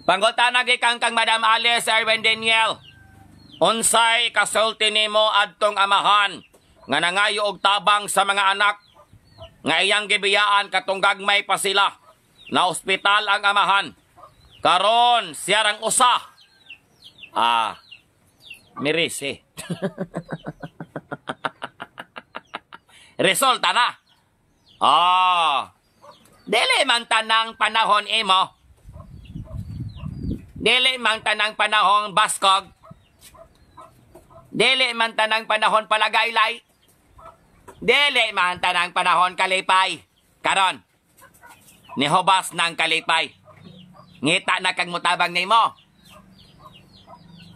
Pangutana gikan kang Madam Alice Erwin Daniel. Unsay kasulti nimo adtong amahan nga nangayo og tabang sa mga anak nga iyang gibiyaan katong gagmay pa sila? Na ospital ang amahan. Karon siya rang usa. Ah, mirisi. Resulta na. Ah. Dili man tanang panahon imo. Dili man tanang panahon baskog. Dili man tanang panahon palagaylay. Dili man tanang panahon kalipay. Karon, nihubas ng kalipay. Ngita na kag mutabang nimo.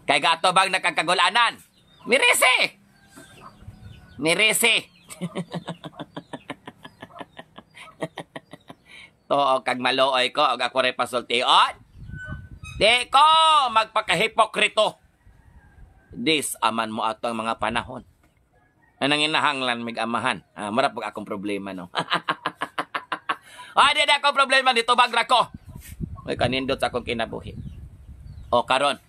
Kay gato bang nakakagulanan? Mirisi! Mirisi! Tuo kag maluoy ko og ako ray pasultion. Di ko magpakahipokrito. Dis aman mo ato ang mga panahon. Anang inahanglan mig amahan. Ah, mura pag akong problema, no. Ay, di na akong problema dito bagra ko. May kanindot sa akong kinabuhi. O karon.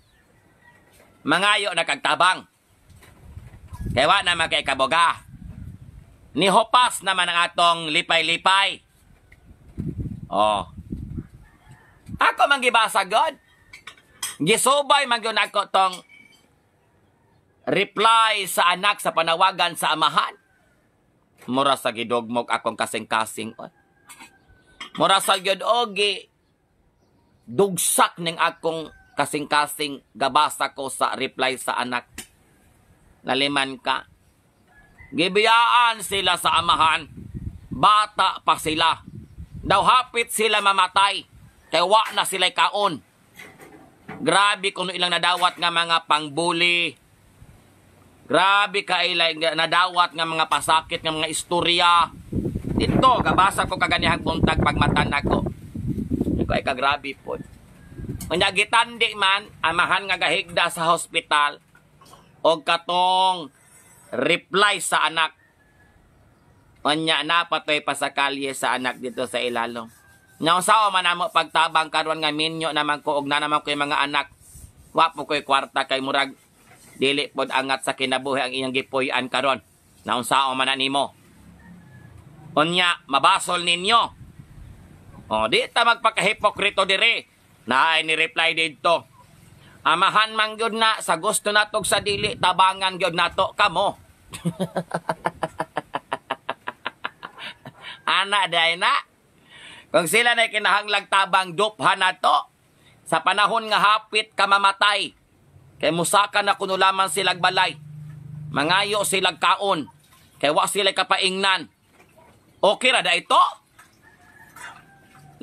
Mangayo na kag tabang. Kay wa na man kay kaboga. Nihupas naman ang atong lipay-lipay. Oh. Ako man gibasa god. Gisubay man gyud ako tong reply sa anak sa panawagan sa amahan. Mura sa gidugmok akong kasing-kasing. Oy. Mura sa gyud ogi dugsak ning akong kasing-kasing gabasa ko sa reply sa anak. Naliman ka. Gibiyaan sila sa amahan. Bata pa sila. Daw hapit sila mamatay. Kay wa na sila kaon. Grabe kuno ilang nadawat nga mga pangbuli. Grabe ka ilang nadawat nga mga pasakit nga mga istorya. Dito, gabasa ko kaganihang buntag pagmatan nako. Iko ay kagrabe pod. Unya gitandi man amahan nga gahigda sa hospital og katong reply sa anak. Unya na patoy pasakalye sa anak dito sa ilalong. Nya unsa man namo pagtabang karon nga minyo naman ko og na naman ko yung mga anak. Wa po ko'y kwarta kay murag dili pod angat sa kinabuhi ang iyang gipuy-an karon. Naunsa man na nimo. Unya mabasol ninyo. O di ta magpakahipokrito dire. Naay ni reply didto. Amahan man gyud na sa gusto natog sa dili tabangan gyud nato kamo. Ana day na. Kung sila na kinahanglag tabang duphan nato sa panahon nga hapit ka mamatay. Kay musaka na kuno lamang silag balay. Mangayo silag kaon. Kay wa sila kapaingnan. Okay ra da ito?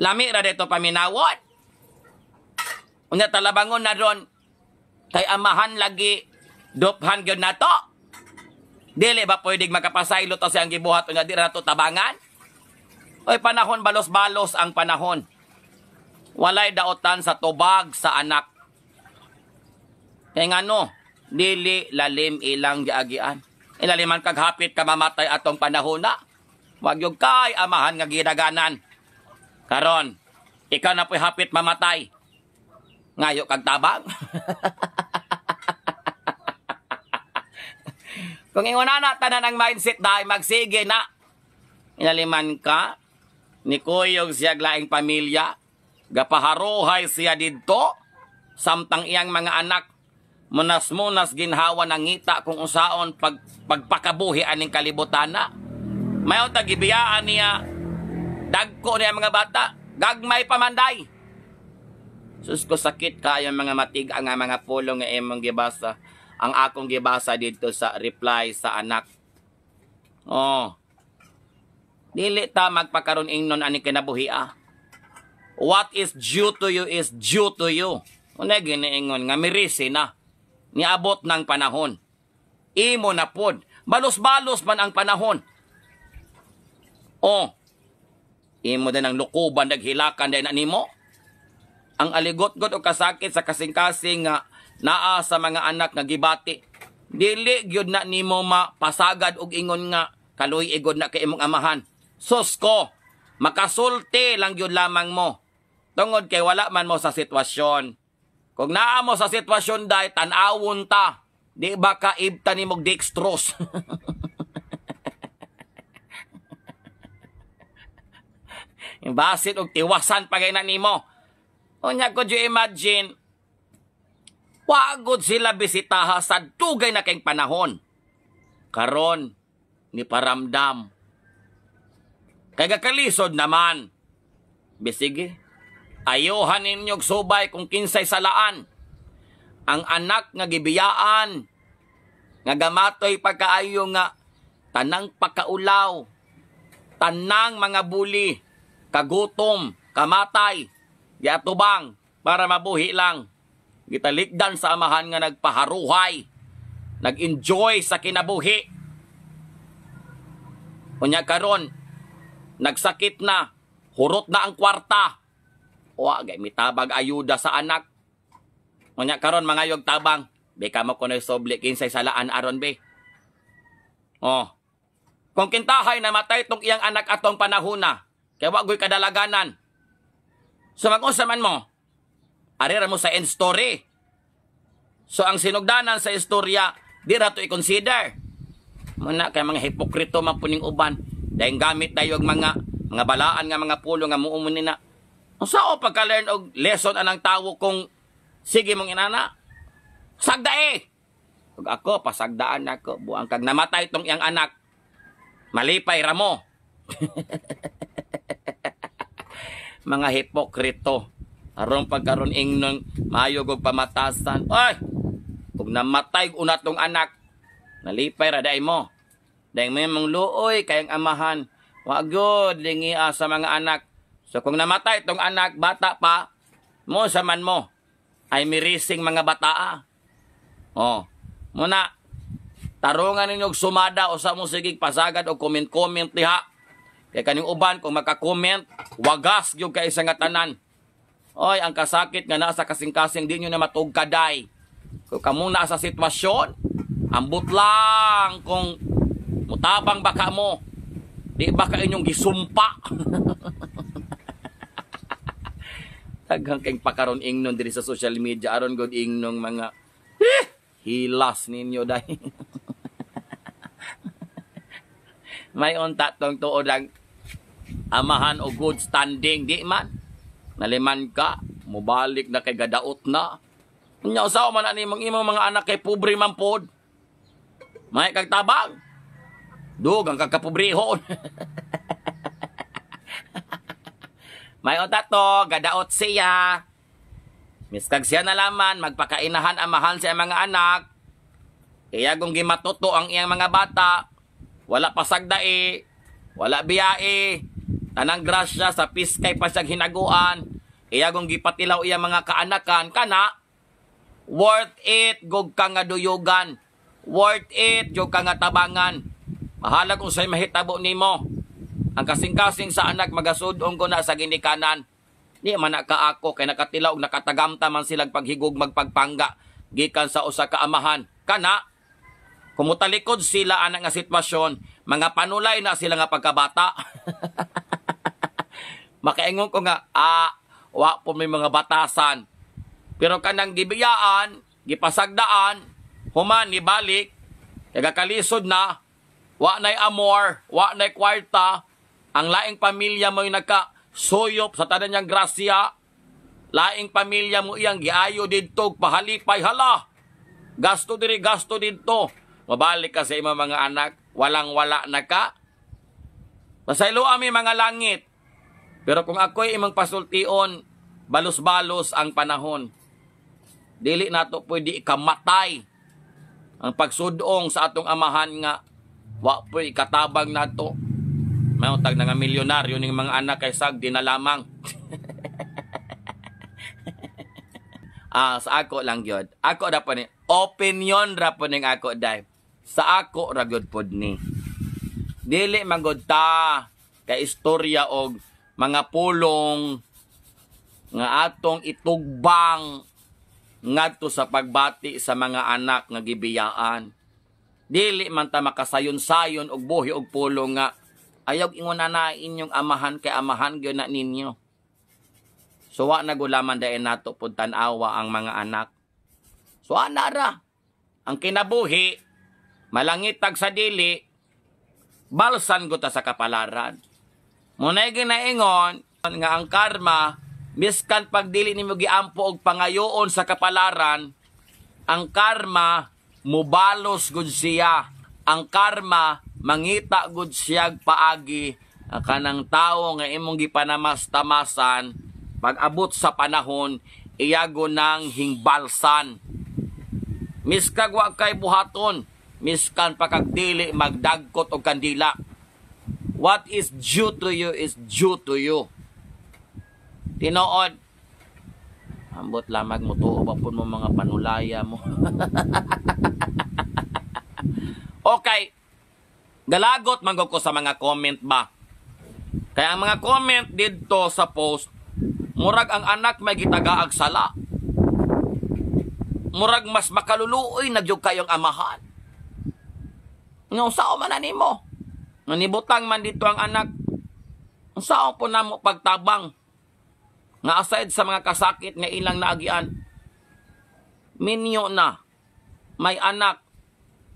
Lami ra dito paminawon. Unya talabangon na ron kay amahan lagi duphan gyud nato. Dili ba pwedeng makapasaylo ta siyang gibuhat unya di ra nato tabangan? Oy, panahon balos-balos ang panahon. Walay daotan sa tubag sa anak. Kay ngano, dili lalim ilang giagian. Ilaliman kag hapit ka mamatay atong panahon na. Wag yung kay amahan nga gidaganan. Karon, ikaw na po'y hapit mamatay. Ngayo kag tabang. Kung ingon na tanan ang mindset dahil magsige na. Inaliman ka, ni kuyog siya laing pamilya, gapaharuhay siya didto, samtang iyang mga anak, munas-munas ginhawa ng ngita kung usaon pagpakabuhi aning kalibutan na. Mayon tagibiyaan niya, dagko niya mga bata, gagmay pamanday. Sus ko, sakit kayo mga matig ang mga pulong nga imong gibasa. Ang akong gibasa dito sa reply sa anak. Oh. Dili ta magpakaron ingnon ani kinabuhi ah. What is due to you is due to you. Una giniingon nga mirisi na. Niabot ng panahon. Imo na pod. Balos-balos man ang panahon. Oh. Imo din ang lukuban naghilakan din na nimo. Ang aligot-got o kasakit sa kasing-kasing nga naa sa mga anak nga gibati. Dili gyud na nimo mapasagad og ingon nga kaluy igod na kay imong amahan. Sus ko, makasulti lang gyud lamang mo. Tungod kay wala man mo sa sitwasyon. Kung naa mo sa sitwasyon day, tan-awon ta. Di ba ka ibta ni mog dextrose? Basit og tiwasan pa kay na nimo. Unya, could you imagine? Wagod sila bisitaha sa dugay na kayong panahon. Karon ni paramdam. Kay gakalisod naman. Bisige, ayuhan ninyog subay kung kinsay salaan. Ang anak nga gibiyaan, nga gamatoy pagkaayo nga tanang pagkaulaw, tanang mga buli, kagutom, kamatay, giatubang para mabuhi lang. Gitalikdan sa amahan nga nagpaharuhay, nag-enjoy sa kinabuhi. Unya karon, nagsakit na, hurot na ang kwarta. Wa gay mitabag ayuda sa anak. Unya karon mangayog tabang, be kamo kunoy sobli kinsay salaan aron be. Oh. Kung kintahay namatay tong iyang anak atong panahona, kay wa goy kadalaganan. So mag-unsa man mo? Ari ra mo sa end story. So ang sinugdanan sa istorya, di ra to i-consider. Muna kay mga hipokrito man puning uban. Dahil gamit tayo og mga balaan nga mga pulo nga muumon nina. Unsa o pagka-learn og lesson anang tawo kung sige mong inana? Sagda eh! Ug ako, pasagdaan nako. Buang kag namatay tong iyang anak. Malipay ra mo. Mga hipokrito. Aron pagkaron ingnon maayo og pamatasan. Oy! Kung namatay una tong anak, nalipay ra day mo. Dahil may mong luoy kayang amahan. Wa gyud lingia sa mga anak. So kung namatay tong anak, bata pa, mo sa man mo ay mirising mga bataa. Oh, muna tarungan ninyo og sumada o sa mo sigig pasagad og comment-comment diha. Kay kaning uban kung maka-comment, wagas gyud kay sa nga tanan. Oy, ang kasakit nga naa sa kasing-kasing di nyo na matugkaday. Kung kamo naa sa sitwasyon, ambot lang kung mutabang baka mo. Di ba ka inyong gisumpa? Daghang kayong pakaron ingnon diri sa social media aron gud ingnong mga hilas ninyo dai. May unta tong tuod ang amahan o good standing di man. Naliman ka, mubalik na kay gadaot na. Unya usaw man ani imong imong mga anak kay pobre man pod. May kag tabang. Dugang kag kapobrehon. May unta to, gadaot siya. Miskag siya nalaman, magpakainahan amahan sa mga anak. Iya kung gimatuto ang iyang mga bata, wala pasagdae, wala biyae, tanang grasya sa piskay pa siyang hinaguan. Iya kung gipatilaw iyang mga kaanakan, kana, worth it, gog ka nga duyugan. Worth it, gog ka nga tabangan. Bahala kung sa'y mahitabo nimo. Ang kasing-kasing sa anak, magasudong ko na sa ginikanan. Di man na kaako, kay nakatilaw, nakatagamta man silang paghigog magpagpangga. Gikan sa usa ka amahan. Kana, kumutalikod sila anak nga sitwasyon, mga panulay na sila nga pagkabata. Makaingon ko nga, wa po may mga batasan. Pero kanang gibiyaan, gipasagdaan, human, nibalik, kagakalisod na, wa na'y amor, wa na'y kwarta, ang laing pamilya mo'y nagkasuyop sa tanan niyang grasya, laing pamilya mo iyang giayo didto, pahalipay, hala, gasto diri, gasto didto. Mabalik ka sa imong mga anak, walang-wala na ka. Pasaylo ami mga langit. Pero kung ako'y imong pasultion, balos-balos ang panahon. Dili nato pwede ikamatay ang pagsudong sa atong amahan nga wa po'y ikatabang nato. May utag na nga milyonaryo ning mga anak kay sag di na lamang. Sa ako lang gyud. Ako ra po ni opinion ra po ning ako dai. Sa ako ra gyud pod ni. Dili man gud ta kay istorya og mga pulong nga atong itugbang ngadto sa pagbati sa mga anak nga gibiyaan. Dili man ta makasayon-sayon og buhi og pulong nga ayaw ingon na inyong amahan kay amahan gyud na ninyo. So wa na gulaman dayon nato pud tan-awa ang mga anak. So ana ra ang kinabuhi, malangitag sa dili, balsan gud ta sa kapalaran. Muna'y ginaingon nga ang karma, miskan pag dili nimo giampo og pangayoon sa kapalaran, ang karma mubalos gud siya. Ang karma mangita gud siyag paagi ang kanang tawo nga imong gipanamas-tamasan, pag abot sa panahon iyago nang hingbalsan. Miskag wa kay buhaton, miskan pa kag dili magdagkot og kandila. What is due to you is due to you. Tinuod. Ambot lamag mo tuo ba pud mo mga panulaya mo. Okay. Galagot man ko sa mga comment ba. Kaya ang mga comment didto sa post, murag ang anak may gitagaag sala. Murag mas makaluluoy na gyud kayong amahan. Nga unsaon man na nimo? Nga nibutang man dito ang anak, unsaon po namo pagtabang? Nga aside sa mga kasakit nga ilang naagian, minyo na, may anak,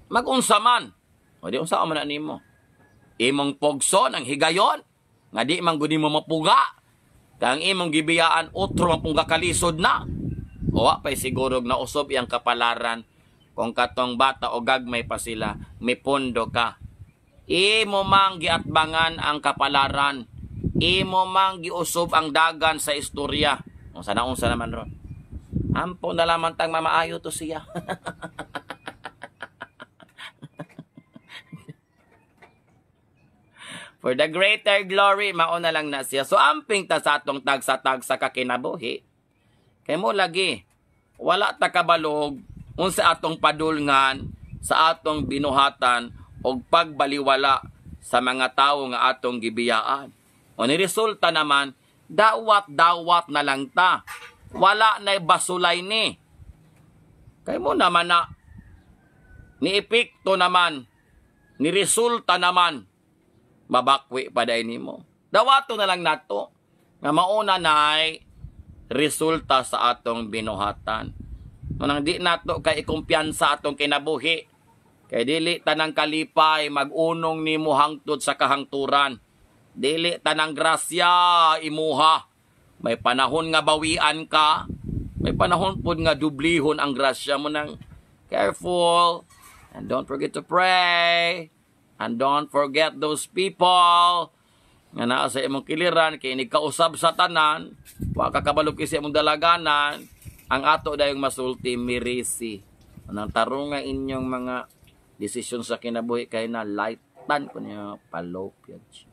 magunsa man. O di unsaon man na nimo? Imong pogson ang higayon, nga di man gud nimo mapuga. Kang imong gibiyaan otro man pong kalisod na. O wa pa'y siguro na usob iyang kapalaran kung katong bata o gagmay pa sila, may pondo ka. Imo mang giatbangan ang kapalaran. Imo mang giusob ang dagan sa istorya. Unsa na unsa naman ron. Ampo na lamang tang mamaayo to siya. For the greater glory, mauna lang na siya. So amping ta sa atong tagsa-tagsa ka kinabuhi. Kay mo lagi, wala ta kabalog unsa atong padulngan sa atong binuhatan og pagbaliwala sa mga tawo nga atong gibiyaan. O ni resulta naman, dawat-dawat na lang ta. Wala na'y basulay ni. Kay mo naman na, ni epekto naman, ni resulta naman, mabakwi pa day nimo. Dawato na lang nato nga mauna na'y resulta sa atong binuhatan. Manang di nato kay ikumpiyansa atong kinabuhi. Kay dili tanang kalipay magunong nimo hangtod sa kahangturan. Dili tanang grasya imuha. May panahon nga bawian ka, may panahon pud nga dublihon ang grasya mo. Nang careful and don't forget to pray and don't forget those people nga naa sa imong kiliran kay inig kausab sa tanan, wa ka kabalo sa imong dalaganan. Ang ato dayong masulti mirisi. Anang tarunga inyong mga desisyon sa kinabuhi kay na lightan ko niya palopyad siya.